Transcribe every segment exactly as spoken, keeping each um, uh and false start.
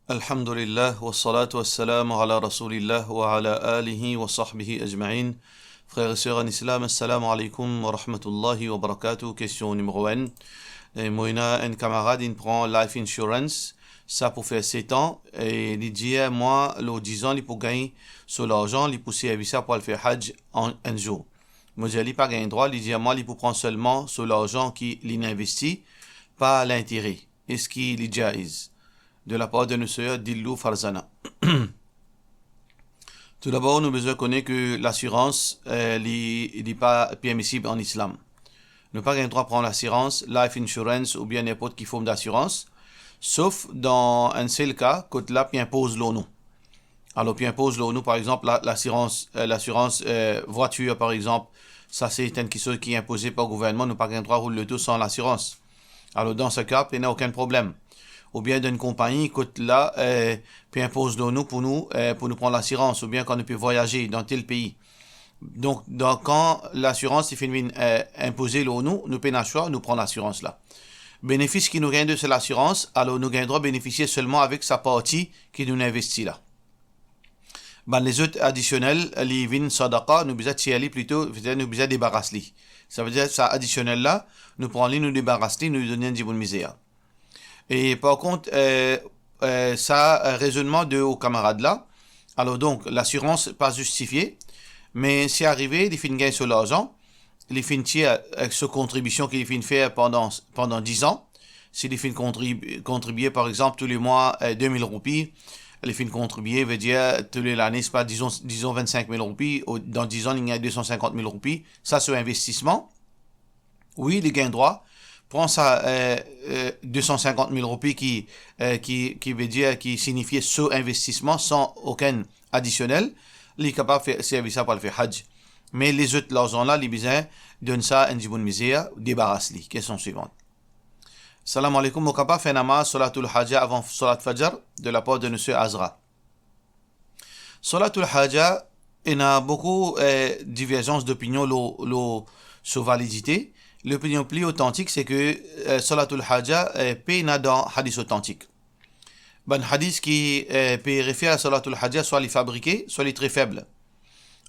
Alhamdulillah, wa salatu wa salam ala Rasoulillah wa ala alihi wa sahbihi ajma'in. Frer e ser an Islam, assalamu alaikum wa rahmatullahi wa barakatuh. Kestion nimero enn. E, mo ena enn kamarad, inn pran life insurance, sa pou fer set an, e li dir mwa, lor diz an, li pou gagn so larzan, li pou servi sa pou al fer Hadj an, enn zour. Mo dir li pa gagn drwa, li dir mwa, li pou pran selman so larzan ki li inn investi, pa lintere. Eski li jaiz? De la par de nou ser Dillou Farzana. Toudabor, nou bizin kone ke lasirans, eh, li, li pa permisib an Islam. Nou pa gagn drwa pran lasirans, life insurance oubien ninport ki form dasirans, sof dan enn sel ka, kot la pe inpoz lor nou. Alor, pe inpoz lor nou, par exanp, la, lasirans, eh, lasirans, eh, vwatir, par exanp, sa se enn kiksoz ki inpoze par gouvernman, nou pa gagn drwa roul loto san lasirans. Alor, dan se ka, pena okenn problem. Oubien dan enn konpagni, kot la, eh, pe inpoz lor nou pou nou, eh, pou nou pran lasirans, oubien kan nou pe vwayaze dan tel pei. Donk, dan kan lasirans li finn vinn, eh, inpoze lor nou, nou pena swa, nou pran lasirans la. Benefis ki nou gagn de sa lasirans, alor nou gagn drwa benefisie selman avek sa parti ki nou investi la. Bann lezot adisionel, li vinn sadaqa, nou bizin tir li plito, vedir nou bizin debaras li. Savedir sa adisionel la, nou pran li, nou debaras li, nou donn li enn dimoun mizer. E par kont, eh, eh, sa, eh, rezonnman de ou kamarad la, alor donk, lasirans pa zistifie, me si arive, li finn gagn so larzan, li finn tir, eh, so kontribision ki li finn fer pandan, pandan diz an, si li finn kontrib-, kontribie, par exanp, tou le mwa, eh, de mil roupi, li finn kontribie, vedir, tou le lane, se pa, dizon, dizon, vennsink mil roupi, o, dan diz an, li gagn de san sinkant mil roupi, sa so investisman, wi, li gagn drwa pran sa, eh, eh, de san sinkant mil roupi ki, eh, ki, ki vedir, ki sinifie so investisman san okenn adisionel, li kapav fer, servi sa pou al fer Hadj. Me lezot larzan la, li bizin donn sa enn dimoun mizer, debaras li. Kestion swivan. Salam alaikum, mo kapav fer namaz Salatul Haja avan Salat Fajr? De la par de nou ser Azra. Salatul Haja, ena boukou, eh, diverzans dopinion lor, lor so validite. Lopinion pli otantik, se ke, eh, Salatul Haja, eh, pena dan hadis otantik. Bann hadis ki, eh, pe refer a Salatul Haja, swa li fabrike, swa li tre feb.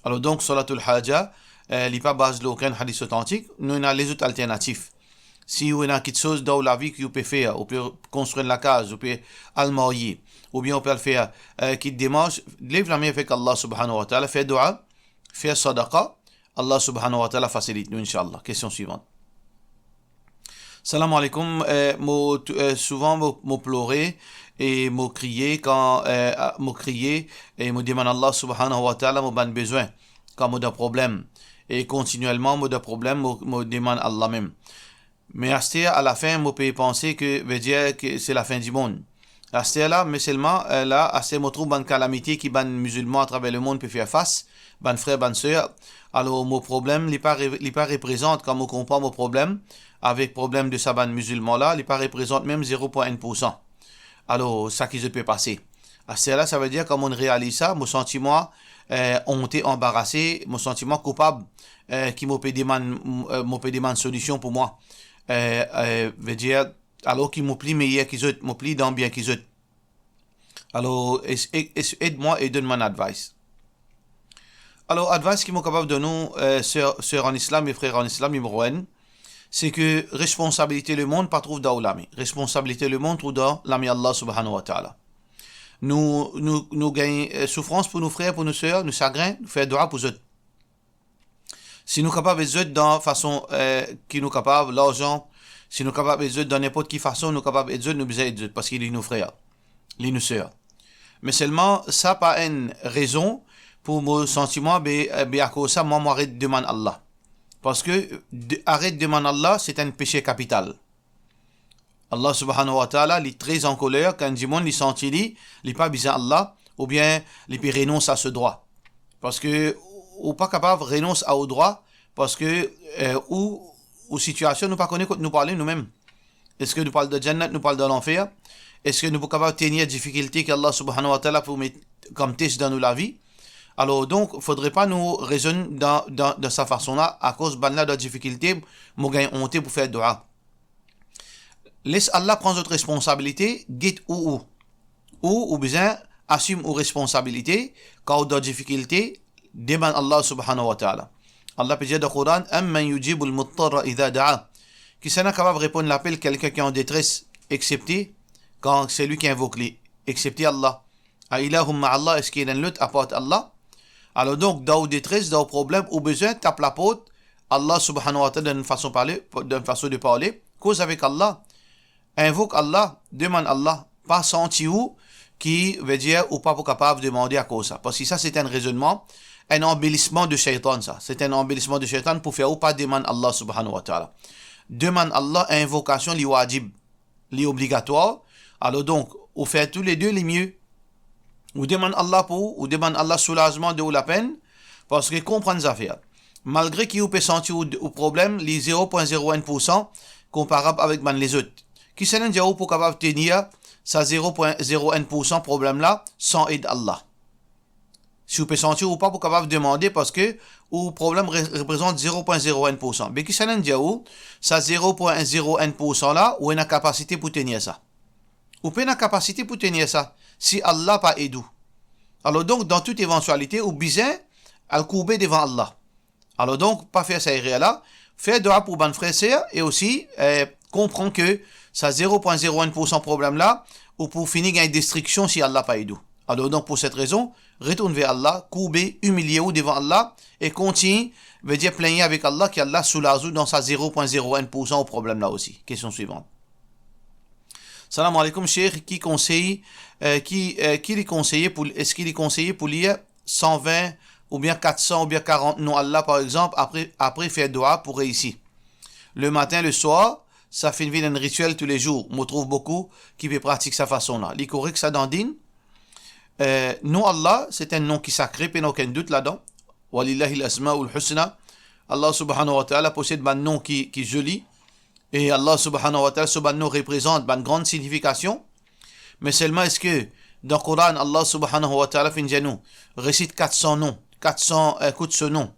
Alor donk, Salatul Haja, eh, li pa baz lor okenn hadis otantik. Nou ena lezot alternatif. Si ou ena kiksoz dan ou lavi ki ou pe fer, ou pe konstrir enn lakaz, ou pe al marye, oubien ou pe al fer, eh, kit demars, lev lame avek Allah Subhanahu wa Ta'ala, fer dua, fer sadaqa, Allah Subhanahu wa Ta'ala fasilit nou, inshallah. Kestion swivan. Salam alaikum. Eh, mo tou-, eh, souvan mo, mo plore e mo kriye kan, eh, a, mo kriye e mo demann Allah Subhanahu wa Ta'ala mo bann bezwin kan mo dan problem. E kontinielman mo dan problem, mo, mo demann Allah mem. Me aster, alafin, mo pe panse ke, vedir ke se lafin dimond. Aster la, me selman, eh, la, aster mo trouv bann kalamite ki bann mizilman atraver lemond pe fer fas, bann frer, bann ser. Alor, mo problem, li pa re-, li pa reprezant, kan mo konpar mo problem avek problem de sa bann mizilman la, li pa reprezant mem zero pwin enn poursan. Alor, sa ki zot pe pase. Aster la, savedir, kan mo realiz sa, mo santi mwa, eh, onte, anbarase, mo santi mwa koupab, eh, ki mo pe demann, eh, mo pe demann solision pou mwa. Eh, eh, vedir, alor ki mo pli meyer ki zot, mo pli dan bien ki zot. Alor, es-, e-, es-, ed mwa e donn mwa enn advice. Alor, advice ki mo kapav donn ou, eh, ser, ser an Islam e frer an Islam, nimero enn, se ke responsabilite lemond pa trouv dan ou lame. Responsabilite lemond trouv dan lame Allah Subhanahu wa Ta'ala. Nou, nou, nou gagn, eh, soufrans pou nou frer, pou nou ser, nou sagrin, nou fer dua pou zot. Si nou kapav ed zot dan fason, eh, ki nou kapav, larzan, si nou kapav ed zot dan ninport ki fason nou kapav ed zot, nou bizin ed zot, parski li nou frer, li nou ser. Me selman, sa pa enn rezon pou mo santi mwa be, be akoz sa, mwa, mo aret demann Allah. Parski de-, aret demann Allah, se enn pese kapital. Allah Subhanahu wa Ta'ala, li tre ankoler kan dimoun li santi li, li pa bizin Allah, oubien li pe renons a so drwa. Parski ou pa kapav renons a ou drwa, parski, eh, ou, ou sitiasion, nou pa kone kot nou pou ale noumem. Eski nou pou al dan Jannat, nou pou al dan lanfer? Eski nou pou kapav tenir difikilte ki Allah Subhanahu wa Ta'ala pou met kom tes dan nou lavi? Alor, donk, fodre pa nou rezonn dan, dan, dan sa fason la, akoz bann la dan difikilte, mo gagn onte pou fer dua. Les Allah pran zot responsabilite, get ou ou. Ou, ou bizin asim ou responsabilite, kan ou dan difikilte, demann Allah subhanahu wa ta'ala. Allah pe dir dan Koran, "Amman yujibul mudtarra idha da'a." Kisannla kapav reponn lapel kelkenn ki an detres, exepte kan selwi ki invok li, exepte Allah? A ilahum ma Allah, eski ena enn lot apar Allah? Alor donk, dan ou detres, dan ou problem, ou bizin tap laport Allah subhanahu wa ta'ala, dan enn fason parle, dan enn fason de parle, koz avek Allah, invok Allah, demann Allah, pa santi ou ki, vedir, ou pa pou kapav demande akoz sa. Parski sa, se enn rezonnman, enn anbelisman de shaytan sa. Se enn anbelisman de shaytan pou fer ou pa demann Allah subhanahu wa ta'ala. Demann Allah, invokasion, li wajib, li obligatwar. Alor donk, ou fer toule de, li mie. Ou demann Allah pou ou, ou demann Allah soulazman de ou lapenn, parski konprann zafer. Malgre ki ou pe santi ou, ou problem, li zero pwin zero enn poursan konparab avek bann lezot. Kisannla dir ou pou kapav tenir sa zero pwin zero enn poursan problem la san ed Allah? Si ou pe santi ou pa pou kapav demande, parski ou problem re-, reprezant zero pwin zero enn poursan. Be kisannla dir ou, sa zero pwin zero enn poursan la, ou ena kapasite pou tenir sa? Ou pena kapasite pou tenir sa, si Allah pa ed ou. Alor donk, dan tout evantialite, ou bizin al kourbe devan Allah. Alor donk, pa fer sa erer la, fer dwa pou bann frer ser e osi, eh, konpran ke sa zero pwin zero enn poursan problem la, ou pou fini gagn destriksion si Allah pa ed ou. Alor donk, pou set rezon, retourn ver Allah, kourbe, imilie ou devan Allah e kontign, vedir, plengne avek Allah, ki Allah soulaz ou dan sa zero pwin zero enn poursan ou problem la osi. Kestion swivan. Salam aleykoum, Sheikh, ki konsey, eh, ki, eh, ki li konseye pou, eski li konseye pou lir san vin oubien kat san oubien karant non Allah, par exanp, apre, apre fer dwa pou reisi? Le matin, le soir, sa finn vinn enn ritiel toulezour. Mo trouv boukou ki pe pratik sa fason la. Li korek sa dan din? Eh, non Allah, se enn non ki sakre, pena okenn dout ladan. Walillahil asmaul husna. Allah subhanahu wa ta'ala posed bann non ki, ki zoli. E Allah subhanahu wa ta'ala, so bann non reprezant bann gran signifikasion. Me selman, eski dan Koran, Allah subhanahu wa ta'ala finn dir nou, resit kat san non, kat san, eh, kout so non,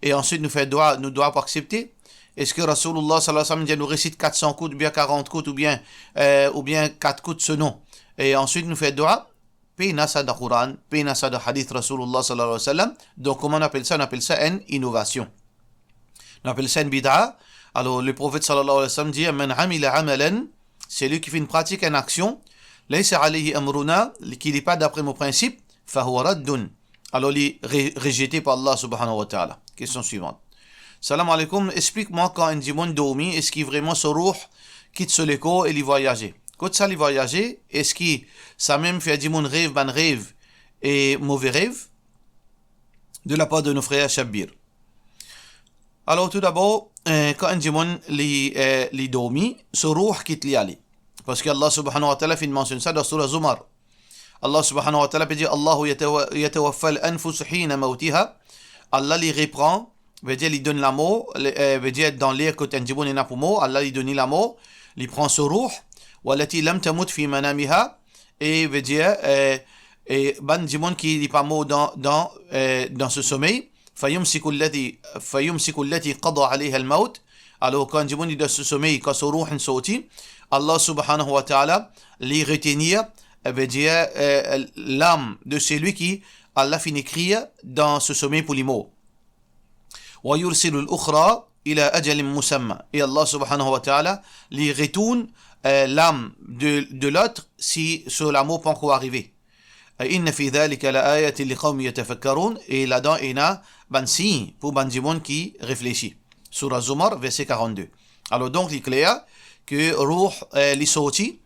e answit nou fer dwa, nou dwa pou aksepte? Eski Rasoulullah sallallahu alayhi wa sallam dir nou resit kat san kout, oubien karant kout, oubien, eh, oubien kat kout so non, e answit nou fer dwa? Pena sa dan Koran, pena sa dan hadith Rasoulullah sallallahu alayhi wa sallam. Donk, kouma nou apel sa? Nou apel sa enn inovasion. Nou apel sa enn bid'a. Alor, le Profet sallallahu alayhi wa sallam dir, "Man amila amalan", selwi ki finn pratik enn aksion, "laysa alayhi amruna", ki li pa dapre mo prinsip, "fahuwa raddun", alor li re-, rezete par Allah subhanahu wa ta'ala. Kestion swivan. Salam aleykoum, explik mwa, kan enn dimoun dormi, eski vreman so rouh kit so lekor e li vwayaze? Kot sa li vwayaze? Eski samem fer dimoun rev bann rev e move rev? De la par de nou frer Shabbir. Alor, toudabor, eh, kan enn dimoun li, eh, li dormi, so rouh kit li ale. Parski Allah subhanahu wa ta'ala finn mansionn sa dan Soura Zumar. Allah subhanahu wa ta'ala pe dir, "Allahu yatawa-, yatawaffal anfusa hina mawtiha." Allah li repran, vedir li donn lamor, li, eh, vedir dan ler kot enn dimoun ena pou mor, Allah li donn li lamor, li pran so rouh, "wallati lam tamut fi manamiha", e vedir, eh, e bann dimoun ki li pa mor dan, dan, eh, dan so somey, "fayumsiku allati, fayumsiku allati qada alayha al-mawt", alor kan dimoun li dan so somey, kan so rouh inn sorti, Allah subhanahu wa ta'ala, li retenir, eh, vedir, eh, lam de selwi ki Allah finn ekrir dan so somey pou li mor. "Wa yursilu al-ukhra ila ajalin musamma." E Allah subhanahu wa ta'ala, li retourn, eh, lam de, de lot si so lamor pankor arive. "Inna fi dhalika la ayatin liqawmin yatafakkarun", e ladan ena bann sign pou bann dimoun ki reflesi. Soura Zumar, verse karant-de. Alor donk, li kler ke rouh, eh, li sorti,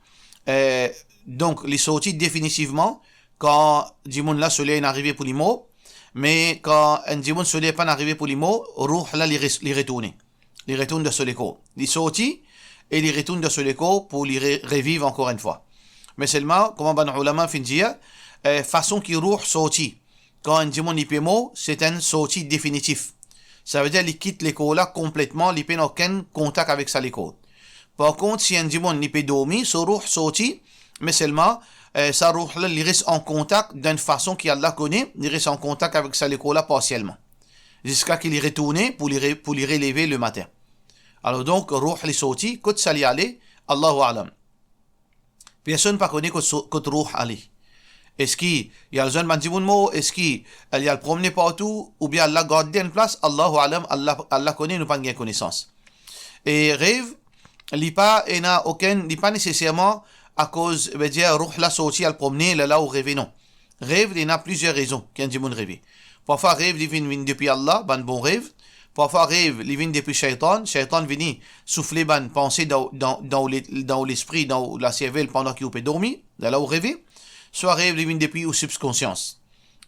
eh, donk, li sorti definitivman kan dimoun la so ler inn arive pou li mor, me kan enn dimoun so ler pa'nn arive pou li mor, rouh la li res-, li retourne. Li retourn dan so lekor. Li sorti e li retourn dan so lekor pou li re-, reviv ankor enn fwa. Me selman, kouma bann oulama finn dir, eh, fason ki rouh sorti kan enn dimoun li pe mor, se enn sorti definitif. Savedir li kit lekor la konpletman, li pena okenn kontak avek sa lekor. Par kont, si enn dimoun li pe dormi, so rouh sorti, me selman, eh, sa rouh la, li res an kontak dan enn fason ki Allah kone, li res an kontak avek sa lekor la parsielman. Ziska ki li retourne pou li re-, pou li releve lematin. Alor donk, rouh li sorti, kot sa li ale, Allahu a'lam. Personn pa kone kot so-, kot rouh ale. Eski li al zwenn bann dimoun mor? Eski li al promne partou? Oubien al la gard li enn plas? Allahu alam, Allah, Allah kone, nou pa gagn konesans. E rev, li pa ena okenn, li pa neseserman akoz, vedir, roh la sorti al promne, lerla ou reve, non. Rev, li ena plizier rezon ki enn dimoun reve. Parfwa rev li vinn, vinn depi Allah, bann bon rev. Parfwa rev li vinn depi shaytan, shaytan vini soufle bann panse dan, dan, dan ou le-, dan ou lespri, dan ou laservel pandan ki ou pe dormi, lerla ou reve. Swa rev li vinn depi ou sibkonsians.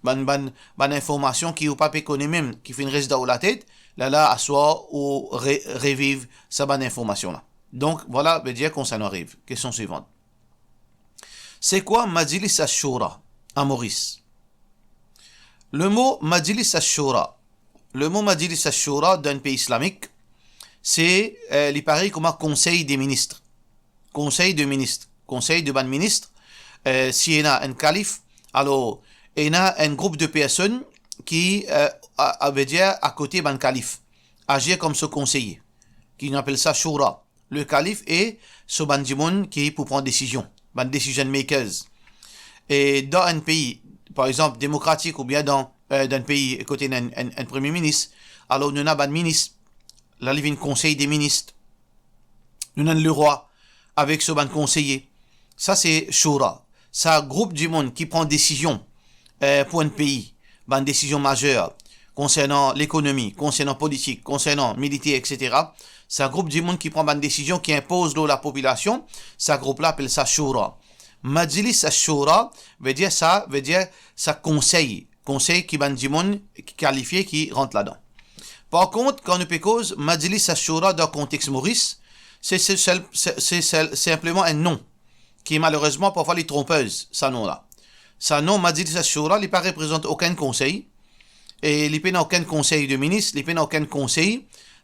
Bann, bann, bann informasion ki ou pa pe kone mem, ki finn res dan ou latet, lerla aswar ou re-, reviv sa bann informasion la. Donk, vwala, vedir konsernan rev. Kestion swivan. C'est quoi Majlis Ash-Shura à Maurice? Le mot Majlis Ash-Shura, le mot Majlis Ash-Shura dan enn pei islamik, se, eh, li parey kouma konsey de minis. Konsey de minis. Konsey de bann minis, eh, si ena enn kalif, alor, ena enn group de personn ki, eh, a, a, vedir akote bann kalif, azir kom so konseye, ki nou apel sa shura. Le kalif e so bann dimoun ki pou pran desizion, bann decision makers. E dan enn pei, par exanp, demokratik oubien dan, eh, dan enn pei kot ena enn, enn, enn premie minis, alor nou ena bann minis, la li vinn konsey de minis. Nou ena lerwa avek so bann konseye. Sa se shura. Sa group dimoun ki pran desizion, eh, pou enn pei, bann desizion mazer, konsernan lekonomi, konsernan politik, konsernan militer, et cetera. Sa group dimoun ki pran bann desizion ki inpoz lor lapopilasion, sa group la apel sa shura. Majlis Ash-Shura, vedir sa, vedir sa konsey, konsey ki bann dimoun ki kalifie ki rant ladan. Par kont, kan nou pe koz Majlis Ash-Shura dan kontex Moris, se, se sel-, se, se sel-, sinpleman enn non, ki malerezman parfwa li tronpez, sa non la. Sa non Majlis Ash-Shura, li pa reprezant okenn konsey, e li pena okenn konsey de minis, li pena okenn konsey,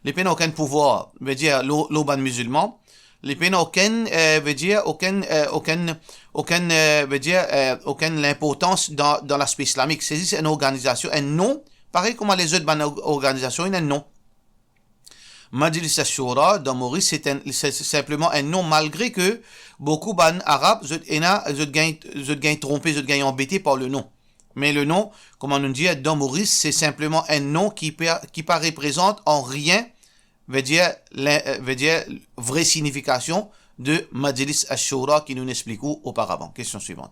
li pena okenn pouvwar, vedir lor, lor bann mizilman, li pena okenn, eh, vedir okenn, eh, okenn, okenn, eh, vedir, eh, okenn linportans dan, dan laspe islamik. Se zis enn organizasion, enn non, parey kouma lezot bann or-, organizasion, ena enn non. Majlis Ash-Shura dan Moris, se enn, se, se sinpleman enn non, malgre ke boukou bann Arab, zot ena, zot gagn, zot gagn tronpe, zot gagn anbete par le non. Me le non, kouma nou dir, dan Moris, se sinpleman enn non ki pa, ki pa reprezant an rien, vedir, lin-, eh, vedir vre signifikasion de Majlis Ash-Shura ki nou explik ou oparavan. Kestion swivan.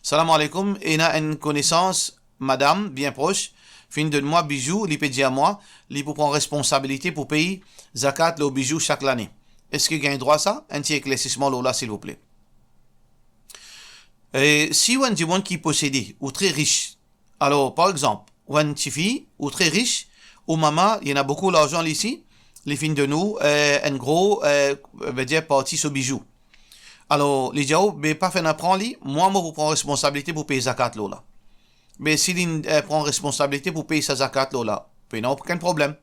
Salam aleykoum, ena enn konesans, madam bien pros, finn donn mwa bizou, li pe dir mwa, li pou pran responsabilite pou pey zakat lor bizou sak lane. Eski gagn drwa sa? Enn ti eklersisman lor la, silvouple. E si ou enn dimoun ki posede, ou tre ris, alor, par exanp, ou enn tifi, ou tre ris, ou mama, li ena boukou larzan li isi, li finn donn ou, eh, enn gro, eh, vedir parti so bizou. Alor, li dir ou, be pa fer ena pran li, mwa, mo pou pran responsabilite pou pey zakat lor la. Be si li, eh, pran responsabilite pou pey sa zakat lor la, pena okenn problem.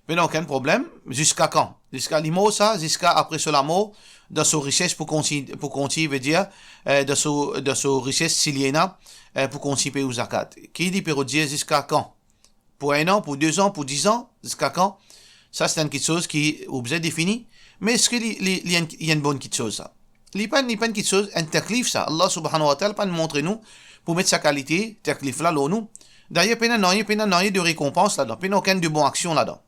Pena okenn problem, ziska kan? Ziska li mor sa, ziska apre so lamor, dan so rises pou kontign-, pou kontign, vedir, eh, dan so, dan so rises si li ena, eh, pou kontign pey ou zakat. Ki li pe rod dir ziska kan? Pou enn an, pou de zan, pou diz an, ziska kan? Sa se enn kiksoz ki ou bizin defini. Me eski li, li, li enn, li enn bonn kiksoz sa? Li pa, li pa enn kiksoz, enn taklif sa. Allah Subhanahu wa Ta'ala pa'nn montre nou pou met sa kalite taklif la lor nou. Dayer, pena nanye, pena nanye de rekonpans ladan, pena okenn de bon aksion ladan.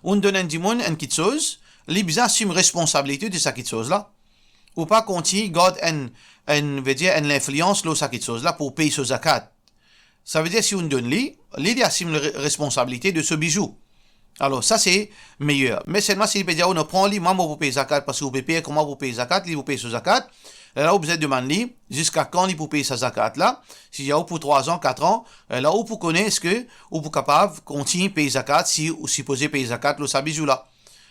Ou'nn donn enn dimoun enn kiksoz, li bizin asim responsabilite de sa kiksoz la. Ou pa kontign gard enn, enn, vedir enn linflians lor sa kiksoz la pou pey so zakat. Savedir si ou'nn donn li, li, li asim re-, responsabilite de so bizou. Alor, sa se meyer. Me selman si li pe dir ou, non, pran li, mwa, mo pou pey zakat, parski ou pe per kouma pou pey zakat, li pou pey so zakat, lerla ou bizin demann li ziska kan li pou pey sa zakat la. Si li dir ou pou trwa zan, kat an, lerla ou pou kone eski ou pou kapav kontign pey zakat, si ou sipoze pey zakat lor sa bizou la.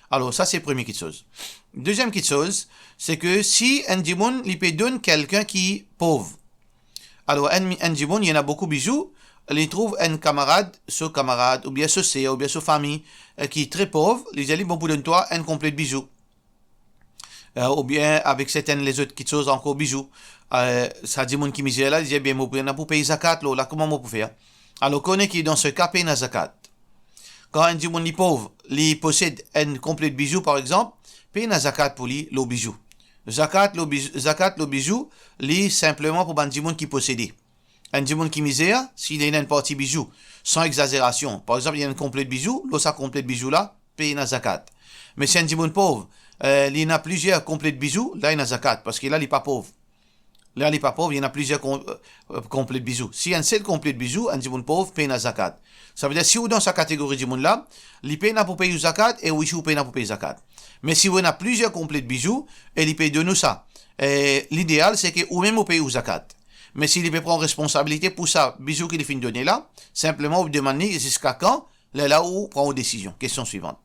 Alor, sa se premie kiksoz. Deziem kiksoz, se ke si enn dimoun li pe donn kelkenn ki pov, alor, enn, enn dimoun, li ena boukou bizou, li trouv enn kamarad, so kamarad, oubien so ser, oubien so fami, eh, ki tre pov, li dir li, bon, pou donn twa enn konple bizou. Eh, oubien avek sertenn lezot kiksoz ankor bizou. Eh, sa dimoun ki mizer la, li dir, bien, mo pena pou pey zakat lor la, kouma mo pou fer? Alor, kone ki dan se ka, pena zakat. Kan enn dimoun li pov, li posed enn konple bizou, par exanp, pena zakat pou li lor bizou. Zakat lor biz-, zakat lor bizou, li sinpleman pou bann dimoun ki posede. Enn dimoun ki mizer, si li ena enn parti bizou, san exazerasion, par exanp, li ena enn konplet bizou, lor sa konplet bizou la, pena zakat. Me si enn dimoun pov, eh, li ena plizier konplet bizou, la ena zakat, parski la li pa pov. La li pa pov, li ena plizier kon-, eh, konplet bizou. Si enn sel konplet bizou, enn dimoun pov, pena zakat. Savedir, si ou dan sa kategori dimoun la, li pena pou pey ou zakat, e ou isi ou pena pou pey zakat. Me si ou ena plizier konplet bizou, e li pe donn ou sa, eh, lideal, se ke ou mem ou pey ou zakat. Me si li pe pran responsabilite pou sa bizou ki li finn done la, sinpleman ou demann li ziska kan, lerla ou pran ou desizion. Kestion swivant.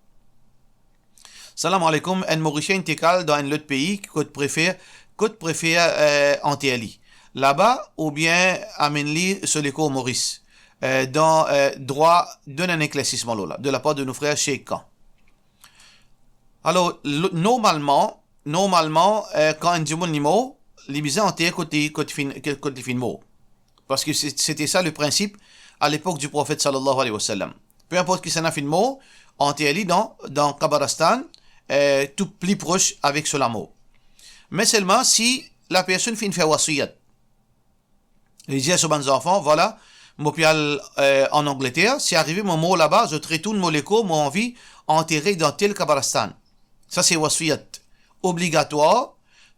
Salam aleykoum, enn Morisien inn tek al dan enn lot pei, kot prefer, kot prefer, eh, anter li? Laba oubien amenn li so lekor Moris? Eh, dan, eh, drwa, donn enn eklersisman lor la, de lapar de nou frer Sheikh Khan. Alor, lo-, normalman, normalman, eh, kan enn dimoun li mor, li bizin anter kot li, kot finn, kot li finn mor. Parski se, sete sa le prinsip a lepok di Profet sallallahu alayhi wa sallam. Pe inport kisannla finn mor, anter li dan, dan kabaristan, eh, tou pli pros avek so lamor. Me selman si lapersonn finn fer wasiyat, li dir so bann zanfan, vwala, mo pe al, eh, an Angleter, si arive mo mor laba, zot retourn mo lekor, mo anvi antere dan tel kabaristan. Sa se wasiyat obligatwar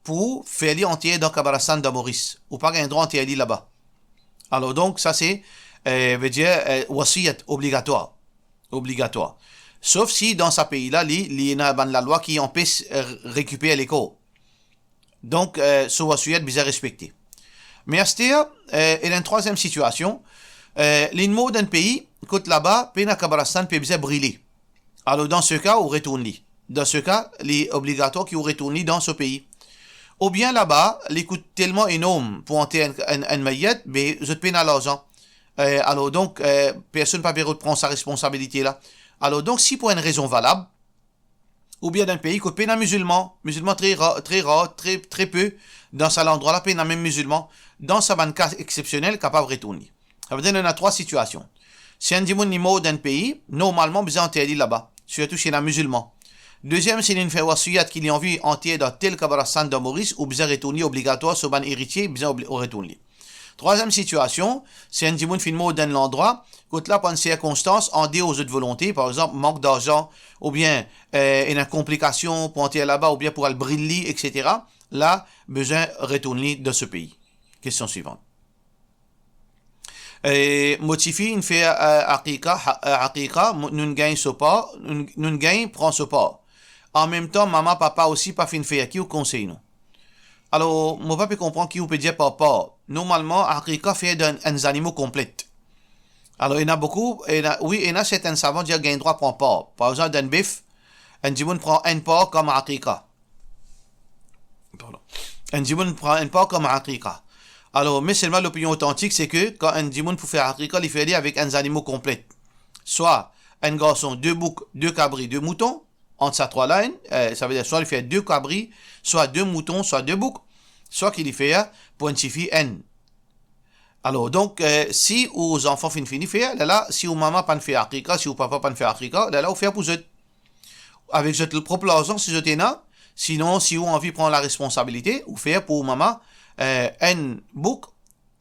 pou fer li anter dan kabaristan dan Moris. Ou pa gagn drwa anter li laba. Alor donk, sa se, eh, vedir, eh, wasiyat obligatwar. Obligatwar. Sof si dan sa pei la, li, li ena bann lalwa ki anpes, eh, rekiper lekor. Donk, eh, so wasiyat bizin respekte. Me aster, eh, ena enn trwaziem sitiasion, eh, linn mor dan enn pei, kot laba, pena kabaristan pe bizin brile. Alor, dan se ka, ou retourn li. Dan se ka, li obligatwar ki ou retourn li dan so pei. Oubien laba, li kout telman enorm pou anter enn, enn, enn mayet, me zot pena larzan. Eh, alor donk, eh, personn pa pe rod pran sa responsabilite la. Alor donk, si pou enn rezon valab, oubien dan enn pei kot pena mizilman, mizilman tre ra-, tre rar, tre, tre pe, dan sa landrwa la pena mem mizilman, dan sa bann ka exsepsionel, kapav retourn li. Savedir, ena trwa sitiasion. Si enn dimoun li mor dan enn pei, normalman bizin anter li laba, sirtou si ena mizilman. Deziem, si linn fer wasiyat ki li anvi anter dan tel kabaristan dan Moris, ou bizin retourn li obligatwar, so bann eritie bizin obli-, retourn li. Trwaziem sitiasion, si enn dimoun finn mor dan enn landrwa, kot la, par enn sirkonstans andeor zot volonte, par exanp, mank darzan, oubien, eh, ena konplikasion pou anter laba, oubien pou al bril li, et cetera, la, bizin retourn li dan so pei. Kestion swivant. Eh, mo tifi inn fer, eh, akika, ha-, eh, akika, mo, nou'nn gagn so par, nou'nn, nou'nn gagn pran so par. Anmemtan, mama, papa osi pa finn fer, ki ou konsey nou? Alor, mo pa pe konpran ki ou pe dir par par. Normalman, akika fer dan enn zanimo konplet. Alor, ena boukou, ena, wi, ena sertin savan dir gagn drwa pran par. Par exanp, dan enn bef, enn dimoun pran enn par kom akika. Pardon. Enn dimoun pran enn par kom akika. Alor, me selman lopinion otantik, se ke kan enn dimoun pou fer akika, li fer li avek enn zanimo konplet. Swa enn garson, de bouk, de kabri, de mouton, ant sa trwa la, enn, eh, savedir swa li fer de kabri, swa de mouton, swa de bouk, swa ki li fer pou enn tifi enn. Alor, donk, eh, si ou zanfan finn fini fer, lerla, si ou mama pa'nn fer akika, si ou papa pa'nn fer akika, lerla ou fer pou zot. Avek zot prop larzan, si zot ena, sinon, si ou anvi pran laresponsabilite, ou fer pou ou mama, eh, enn bouk,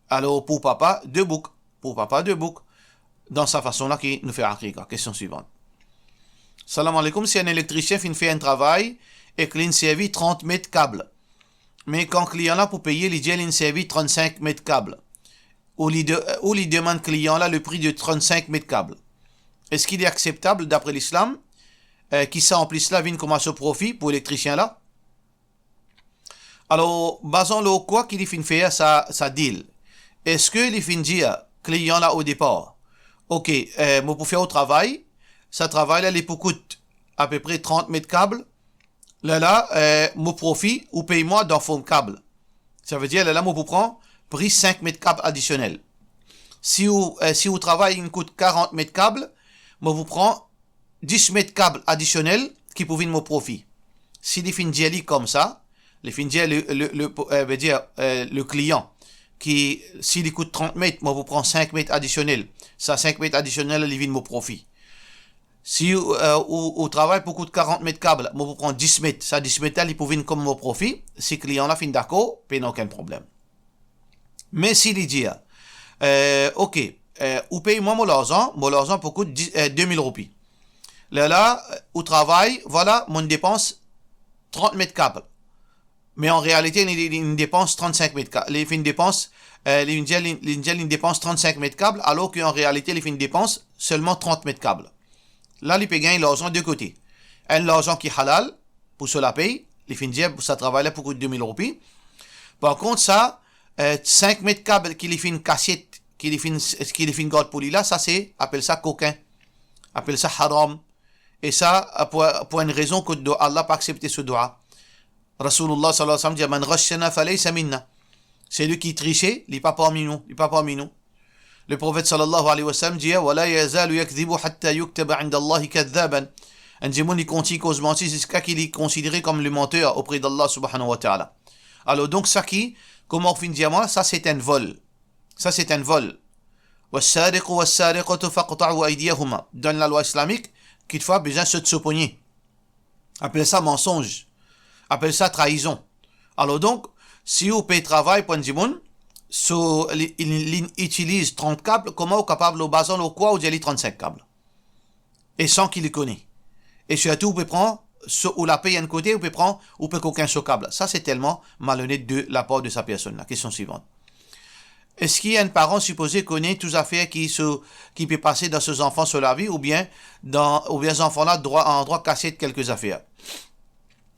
alor pou papa, de bouk. Pou papa, de bouk. Dan sa fason la ki nou fer akika. Kestion swivant. Salam aleykoum, si enn elektrisien finn fer enn travay ek linn servi trant met kab. Me kan klian la pou peye, li dir linn servi trannsink met kab. Ou li de-, ou li demann klian la le pri de trannsink met kab. Eski li akseptab dapre lislam, eh, ki sa anplis la vinn kouma so profi pou elektrisien la? Alor, bazan lor kwa ki li finn fer sa, sa deal? Eski li finn dir klian la o depar, "Ok, eh, mo pou fer ou travay, sa travay la, li pou kout apepre trant met kab, lerla, eh, mo profi, ou pey mwa dan form kab." Savedir, lerla, mo pou pran pri sink met kab adisionel. Si ou, eh, si ou travay inn kout karant met kab, mo pou pran dis met kab adisionel ki pou vinn mo profi. Si li finn dir li koumsa, li finn dir le, le, le, eh, vedir, eh, le klian ki si li kout trant met, mo pou pran sink met adisionel. Sa sink met adisionel, li vinn mo profi. Si, eh, ou, ou travay pou kout karant met kab, mo pou pran dis met. Sa dis met la, li pou vinn kom mo profi. Si klian la finn dakor, pena okenn problem. Me si li dir, eh, ok, eh, ou pey mwa mo larzan, mo larzan pou kout dis, eh, de mil roupi. Lerla, ou travay, vwala, mo'nn depans trant met kab. Me an realite, li, li, li depans trannsink met kab. Li finn depans, eh, li dir, li, li dir li depans trannsink met kab, alor ki an realite, li finn depans selman trant met kab. La, li pe gagn larzan de kote. Enn larzan ki halal, pou so lapey, li finn dir, sa travay la pou kout de mil roupi. Par kont, sa, eh, sink met kab ki li finn kasiet, ki li finn, ki li finn gard pou li la, sa se, apel sa kokin. Apel sa haram. E sa, pou, pou enn rezon kot do-, Allah pa aksepte so doua. Rasoulullah sallallahu alayhi wa sallam dir, "Man ghashana falaysa minna." Seki trise, li pa parmi nou, li pa parmi nou. Le Profet sallallahu alayhi wa sallam dir, "Wa la yazalu yakdhibu hatta yuktaba inda Allahi kadhaban." Enn dimoun, li kontign koz manti ziska ki li konsidere kom le menteur auprès d'Allah subhanahu wa ta'ala. Alor, donk, sa ki, kouma ou finn dir mwa, sa se enn vol. Sa se enn vol. "Wassariqu wassariqatu faqta'u aydiyahuma." Dan lalwa islamik, kitfwa bizin sot so pogne. Apel sa mansonz. Apel sa traizon. Alor donk, si ou pe travay pou enn dimoun, so, li, li, li itiliz trant kab, kouma ou kapav lor bazan lor kwa ou dir li trannsink kab? E san ki li kone. E sirtou, ou pe pran so, ou lapey enn kote, ou pe pran, ou pe kokin so kab. Sa se telman malonet de lapar de sa personn la. Kestion swivant. Eski enn paran sipoze kone tou zafer ki so, ki pe pase dan so zanfan so lavi, oubien dan, oubien zanfan la drwa, an drwa kasiet kelke zafer?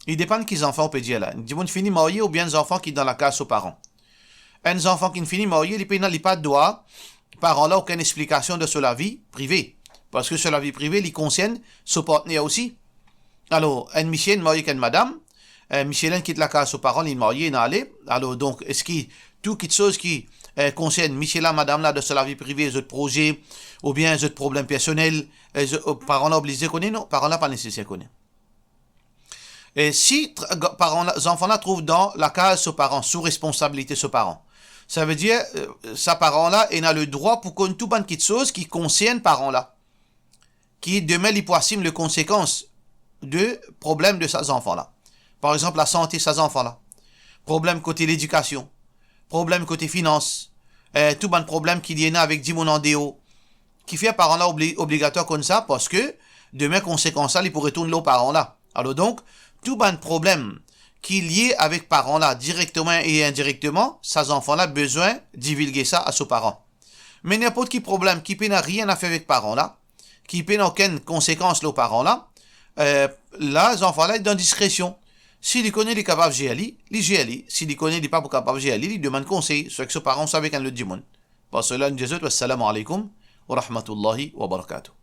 Li depann ki zanfan ou pe dir la. Dimoun fini marye oubien zanfan ki dan lakaz so paran. Enn zanfan ki fini marye, li pena, li pa drwa paran la okenn explikasion de so lavi prive. Parski so lavi prive, li konsern so partner osi. Alor, enn misie inn marye ek enn madam, eh, misie la inn kit lakaz so paran, li marye, inn ale. Alor, donk, eski tou kitsoz ki, eh, konsern misie la, madam la, dan so lavi prive, zot proze, oubien zot problem personel, eh, zot, eh, paran la oblize kone? Non, paran la pa neseser kone. E si tra-, ga-, paran la, zanfan la trouv dan lakaz so paran, sou responsabilite so paran, savedir, eh, sa paran la ena ledrwa pou konn tou bann kitsoz ki konsern paran la, ki demin li pou asim le konsekans de problem de sa zanfan la. Par exanp, lasante sa zanfan la, problem kote ledikasion, problem kote finans, eh, tou bann problem ki li ena avek dimoun andeor. Kifer paran la obli-, obligatwar konn sa? Parski demin konsekans la, li pou retourn lor paran la. Alor donk, tou bann problem ki lie avek paran la, direkteman e indirekteman, sa zanfan la bizin divilge sa a so paran. Me ninport ki problem ki pena nanye a fer avek paran la, ki pena okenn konsekans lor paran la, eh, la, zanfan la, li dan diskresion. Si li kone li kapav zer li, li zer li. Si li kone li pa pou kapav zer li, li demann konsey, swa ek so paran, swa avek enn lot dimoun. Par sela, nou dir zot, wassalamu alaikum wa rahmatullahi wa barakatuh.